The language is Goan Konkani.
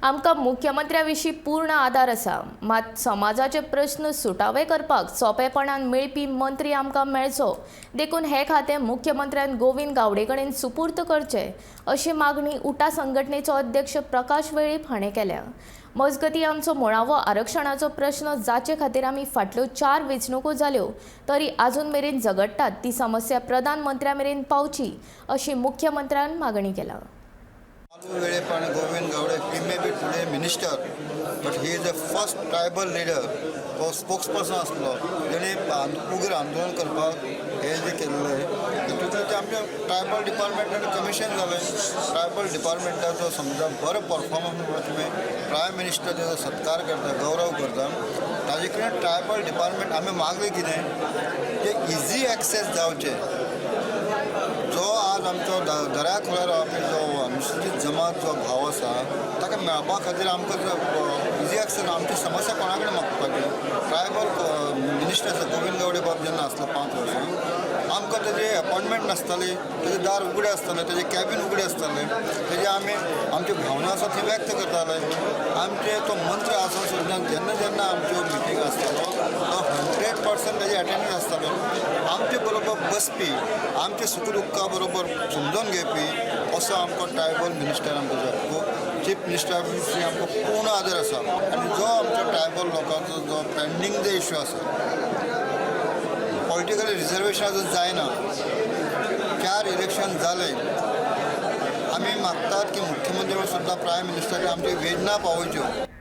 आमकां मुख्यमंत्र्या विशीं पूर्ण आदार आसा, मात समाजाचे प्रस्न सुटावे करपाक सोंपेपणान मेळपी मंत्री आमकां मेळचो देखून हें खातें मुख्यमंत्र्यान गोविंद गावडे कडेन सुपूर्त करचें अशी मागणी उटा संघटनेचो अध्यक्ष प्रकाश वेळीप हाणें केल्या. मजगतीं, आमचो मुळावो आरक्षणाचो प्रश्न जाचे खातीर आमी फाटल्यो चार वेंचणुको जाल्यो तरी अजून मेरेन झगडटात, ती समस्या प्रधानमंत्र्या मेरेन पावची अशी मुख्यमंत्र्यान मागणी केल्या. Balu Velip and Govind Gawde, he may be today minister, but he is the first tribal leader or spokesperson आसलो जेणे उग्र आंदोलन करपाक हे जे केल्लें, तितूंतलें ते आमच्या ट्रायबल डिपार्टमेंटान कमिशन जालें. ट्रायबल डिपार्टमेंटाचो समजा बरो परफॉर्मन्स म्हणून तुमी प्रायम मिनिस्टर तेजो सत्कार करता, गौरव करता. ताजे कडेन ट्रायबल डिपार्टमेंट आमी मागलें कितें, जे इजी एक्सेस जावचें. जो आज आमचो दर्या खोल्यार रावपी जो अनुसूचित जमात जो भाव आसा, ताका मेळपा खातीर आमकां इजी एक्सेस, आमची समस्या कोणा कडेन मागपाची? ट्रायबल मिनिस्टर आसा गोविंद गावडे बाब, जेन्ना आसलो 5 वर्सां, आमकां तेजे अपॉयंटमेंट नासताली. तेजें दार उगडें आसतालें, तेजें कॅबीन उगडें आसतालें. तेजे आमी आमच्यो भावना आसा ती व्यक्त करताले. आमचे तो मंत्री आसा सुद्दां, जेन्ना जेन्ना आमच्यो मिटींग आसतालो, तो 100% तेजे अटेंडन्स आसतालो. आमचे बरोबर बसपी, आमचे सुख दुख्खा बरोबर समजून घेवपी असो आमकां ट्रायबल मिनिस्टर आमकां जाय. चीफ मिनिस्टरा विशीं आमकां पूर्ण आदर आसा आनी जो आमचो ट्रायबल लोकांचो जो पेंडींग जे इशू आसा, पॉलिटिकल रिजर्वेशन अजून जायना, चार इलेक्शन जाले. आमी मागतात की मुख्यमंत्री सुद्दां प्रायम मिनिस्टर आमची वेदना पावोवच्यो.